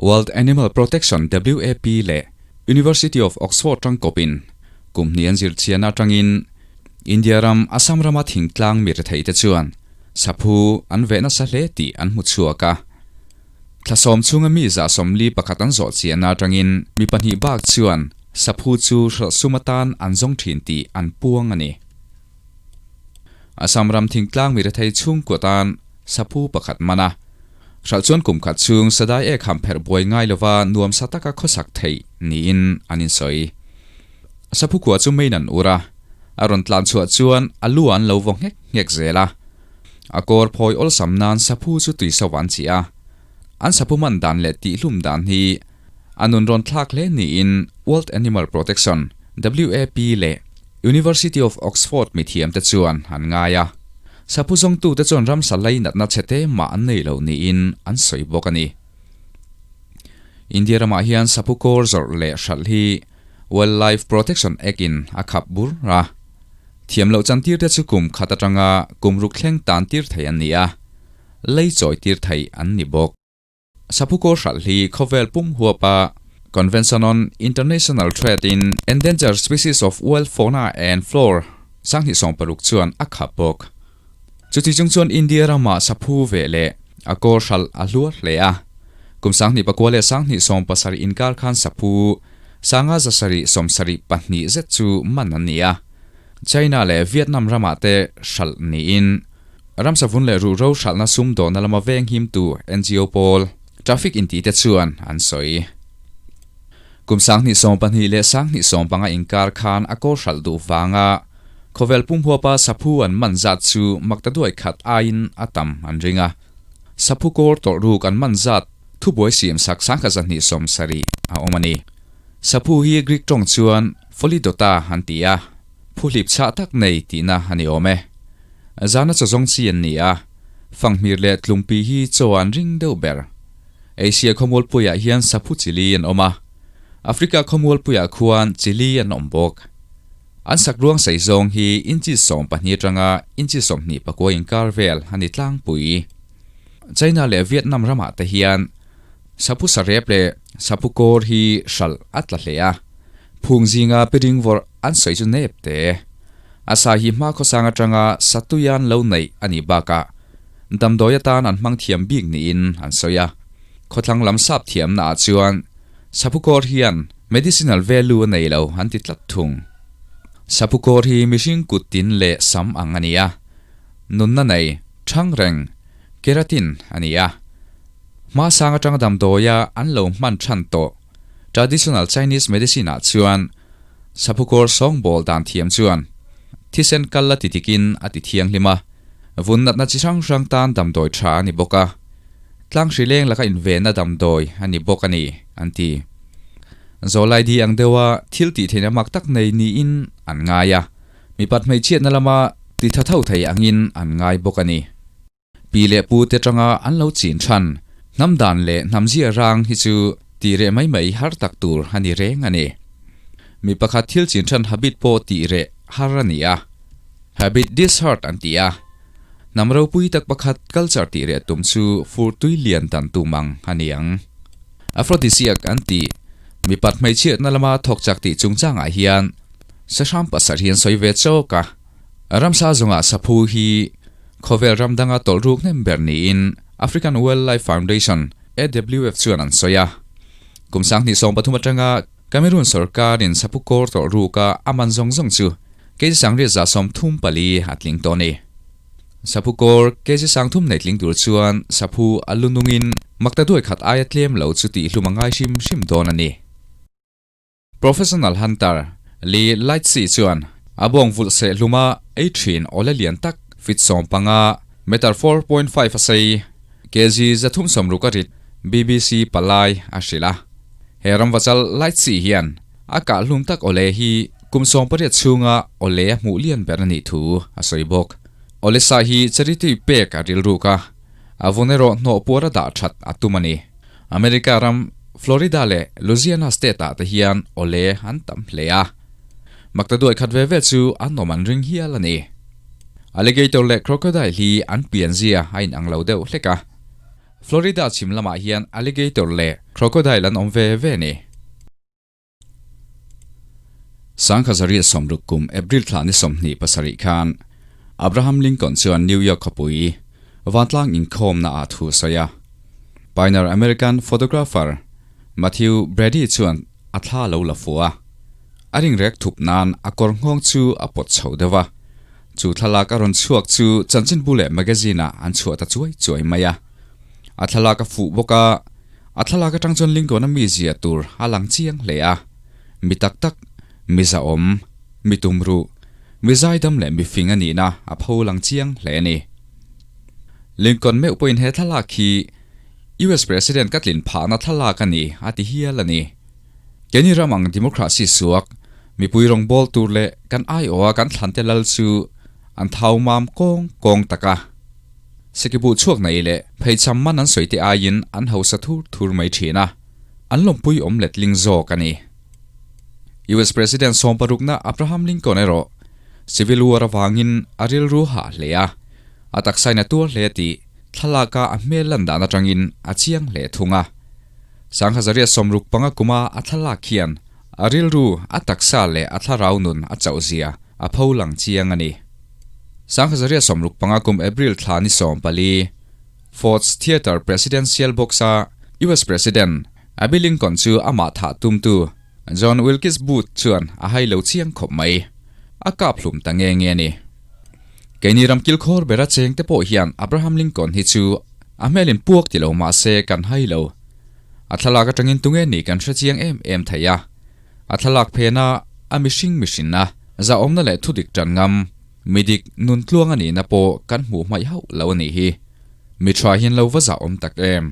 World Animal Protection, WAP, leh University of Oxford tangkawpin kum hnih an zirchian atangin India ram Assam rama thingtlang mi retheite chuan saphu an veh nasa hle tih an hmu chhuak a. Thla sawm chhunga mi 41 an zawh chiahna atangin mi pahnih bak chuan saphu chu hralh sum atan an zawng thin tih an puang a ni. Assam ram thingtlang mi rethei chhungkua tan saphu pakhat man a. Hralh chuan kum khat chhung sadai ek ham pherh buai ngai lova nuamsa taka khawsak theih niin an insawi. Saphu kua chu main an ur a, a rawn tlan chhuah chuan a lu an lo vaw nghek nghek zel a. A kawr phawi awlsam nan saphu chu tui sova an chih a. An saphu man dan leh tihhlum dan hi a nun rawn thlak hle niin World Animal Protection, WAP, leh University of Oxford mithiamte chuan an ngai a. Saphu zawngtute chuan ramsa lainatna chhete mah an nei lo niin an sawi bawk a ni. India ramah hian saphu kawr zawrh leh hralh hi Wildlife Protection Act in a khap bur a. Thiam loh chantir te chu kum khat atanga kum ruk thleng tan tir thei an ni a, lei chawi tir thei an ni bawk. Saphu kawr hralh hi khawvel pum huapa Convention on International Trade in Endangered Species of Wild Fauna and Flora 2016 chuan a khap bawk. Chuti chung chuan India ramah saphu ve leh a kawr hralh a hluar hle a. Kum 2009 leh 2017 inkar khan saphu 5772 zet chu man an ni a. China leh Vietnam ramah te hralh niin ramsavun leh ruhro hralhna sumdawhna lama venghimtu NGO pawl Traffic intihte chuan an sawi. Kum 2012 leh 2015 inkar khan a kawr hralh duh vanga Khawvel pum huapa saphu an man zat chu makta duai khat aiin a tam an ring a. Saphu kawr tawlh ruk an man zat thubuai siam sak 1270 a awm a ni. Saphu hi Greek tawng chuan Pholidota an ti a, phuhlip chhah tak nei tihna a ni awm e. Zana chaw zawng chi an ni a, fanghmir leh tlumpi hi chaw an ring deuh ber. Asia khawmualpuiah hian saphu chili an awm a, Africa khawmualpuiah khuan chili an awm bawk. An sak ruang sei zawng hi inchi 12 atanga inchi 29 inkar vel a ni tlangpui. China leh Vietnam ramah te hian saphu sarep leh saphu kawr hi hralh a tla hle a, phung zinga piring vawrh an sawi chu nep te. A sa hi hma khawsang atanga satuian lo neih a nih bakah damdawi atan an hmang thiam bik niin an sawi a. Khawthlang lam sap thiamna ah chuan saphu kawr hian Medicinal value a nei lo an ti tlat thung. Saphu kawr hi mihring kut tin leh sam ang a ni a, nunna nei, thang reng, keratin a ni a. Hma sang atanga damdawia an lo hman than tawh traditional Chinese medicine ah chuan saphu kawr sawngbawl dan thiam chuan thisen kal a ti dikin a ti thianghlim a, vun natna chi hrang hrang tan damdawi tha a ni bawk a. Tlang hri leng laka invenna damdawi a ni bawk a ni, an ti. Zawlaidi ang deuha thil tih theihna mak tak nei niin an ngai a, mipat hmeichhiatna lama ti tha tho thei angin an ngai bawk a ni. Pi leh pu te tanga an lo chin than, hnam dan leh hnam zia rang hi chu tih reh mai mai har tak tur a ni reng a ni. Mi pakhat thil chin than habit pawh tih reh har a ni a, habit disheart an ti a. Hnam ropui tak pakhat culture tih reh tum chu fur tui lian dan tum ang a ni ang. Aphrodisiac an tih, mipat hmeichhiatna lama thawk chak tih chungchangah hian Sahram pasar hi an sawi ve chawk a. Ramsa zawngah saphu hi khawvel ram danga tawlh ruk hnem ber niin African Wildlife Foundation, AWF, chuan an sawi a. Kum 2013 atanga Cameroon sorkarin saphu kawr tawlh ruka a man zawng zawng chu kg 834 a tling tawh a ni. Saphu kawr kg 30 nei tling tur chuan saphu a lu nungin makta duai khat aia tlem lo chu tihhlum a ngai hrim hrim dawn a ni. Professional hunter Lee Lightsey chuan a bawng vulh seh hluma ei thin awle lian tak feet 15, meter 4.5 a sei, kg 360 a rit BBC palai a hrilh a. He ramvachal Lightsey hian a kah hlum tak awle hi kum 18 chhunga awle a hmuh lian ber a nih thu a sawi bawk. Awle sa hi charity pek a rilruk a, a vun erawh hnawh puar a dah that a tum a ni. America ram Florida leh Louisiana state ah te hian awle an tam hle a. Maktaduai khat ve ve chu an awm an ring hial a ni. Alligator leh crocodile hi an pianzia a inang lo deuh hlek a. Florida chhim lamah hian alligator leh crocodile an awm ve ve a ni. Sangkhazaria sawmruk kum April thla ni 27 khan Abraham Lincoln chuan New York khawpui vantlang inkhawmna ah thu a sawi a. Pioneer American photographer Matthew Brady chuan a thla lo la fuh a. A ringrek thup nan a kawr nghawng chu a pawt chho deuh a. Chu thlalak a rawn chhuak chu chanchinbu leh magazine ah an chhuah ta chuai chuai mai a. A thlalak a fuh bawk a, a thlalak atang chuan Lincoln-a mizia tur a lang chiang hle a. Mi tak tak, mi zahawm, mi tumruh, mi zaidam leh mi fing a nihna a pho lang chiang hle a ni. Lincoln meuh pawhin he thlalak hi US President ka tlin phahna thlalak a ni a ti hial a ni. Keini ram ang democracy suak, mipui rawngbâwl tur leh kan aiawha kan thlante lal chu an thau mam kawng kawng tak a. Sekibuh chhuak nei leh pheichham man an sawi te aiin an hausa thur thur mai thin a, an lawmpui awm letling zawk a ni. US President sawmparukna Abraham Lincoln erawh Civil War avangin a rilru hah hle a, a taksain a tuar hle tih thlalaka a hmel lan dan atangin a chiang hle thung a. Sanghazaria 65 kuma a thlalak hian a rilru, a taksa leh a thlarau nun a chauhzia a pholang chiang a ni. Sanghazaria 65 kum April thla ni 14, Ford's Theatre Presidential Box-a US President Abe Lincoln chu amah thah tumtu John Wilkes Booth chuan a hai lo chiang khawp mai. A kap hlum ta nge nge a ni. Keini ram kilkhawr bera cheng te pawh hian Abraham Lincoln hi chu a hmelin puak ti lo mah se kan hai lo. A thlalak atangin tunge ni kan hre chiang em em thei a. A thlalak phena a mihring mihrinna, zahawmna leh thudik tan ngam, midik nun tluang a nihna pawh kan hmuh hmaih hauh lo a nih hi. Mi tha hian lo va zahawm tak em?